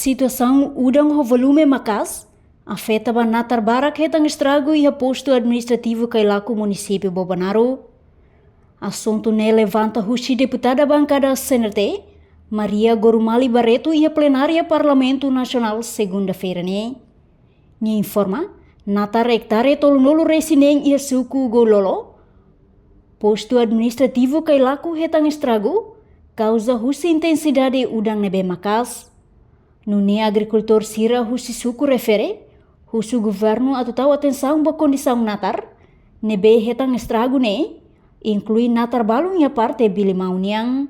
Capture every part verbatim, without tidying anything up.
Situasaun udan ho volume maka'as afeta ba natar barak hetan estragu iha postu administrativu Cailaco, munisípiu Bobonaro. Asuntu ne'e levanta husi deputada bankada C N R T, Maria Gorumali Barreto, iha plenária Parlamentu Nasionál, segunda-feira ne'e. Nia informa, natar ektare tolunulu resin neen iha suku Goulolo, postu administrativu Cailaco, hetan estragu kauza husi intensidade udan ne'ebé maka'as. Nune'e agrikultór sira husi suku refere husu governu atu tau atensaun ba kondisaun natar ne'ebé hetan estragu ne'e, inklui natar balun iha parte Bilimau nian.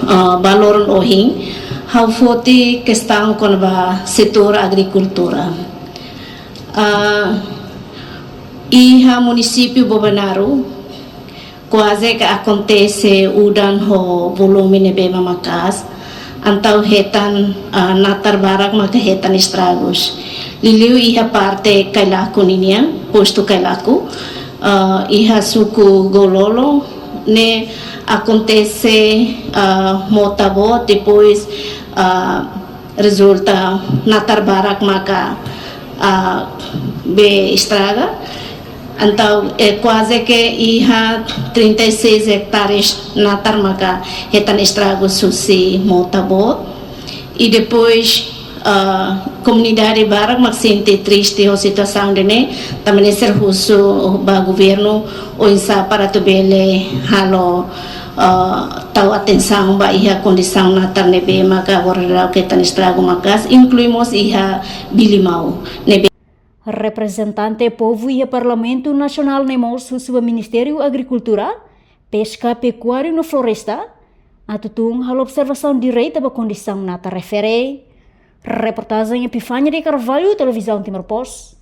Ah, ba loron ohin, ha'u foti kestaun kona-ba setór agrikultura. Ah, iha munisípiu Bobonaro, kuaze ke akontese udan ho volume ne'ebé maka'as, entaun hetan, ah, natar barak maka hetan estragus. Liuliu iha parte Cailaco ninian, postu Cailaco, ah, iha suku Goulolo, ne'e akontese, ah, mota boot, depois, ah, rezulta natar barak maka, ah, be estraga. Entaun, eh, kuaze ke iha trinta e seis hektares natar maka hetan estragu husi mota boot. I depois, ah, komunidade barak mak sente triste ho situasaun ida-ne'e, tanba ne'e sira husu ba governu oinsá para atu bele halo, ah, tau atensaun ba iha kondisaun natar ne'ebé maka agora daudaun hetan estragu maka'as, inklui mós iha Bilimau ne'ebé. Reprezentante povu iha Parlamentu Nasionál ne'e mós husu ba Ministériu Agrikultura, Peska, Pekuária no Floresta atu tun halo observasaun direta ba kondisaun natar refere. Reportajen Epifania de Carvalho, Televizaun Timor Post.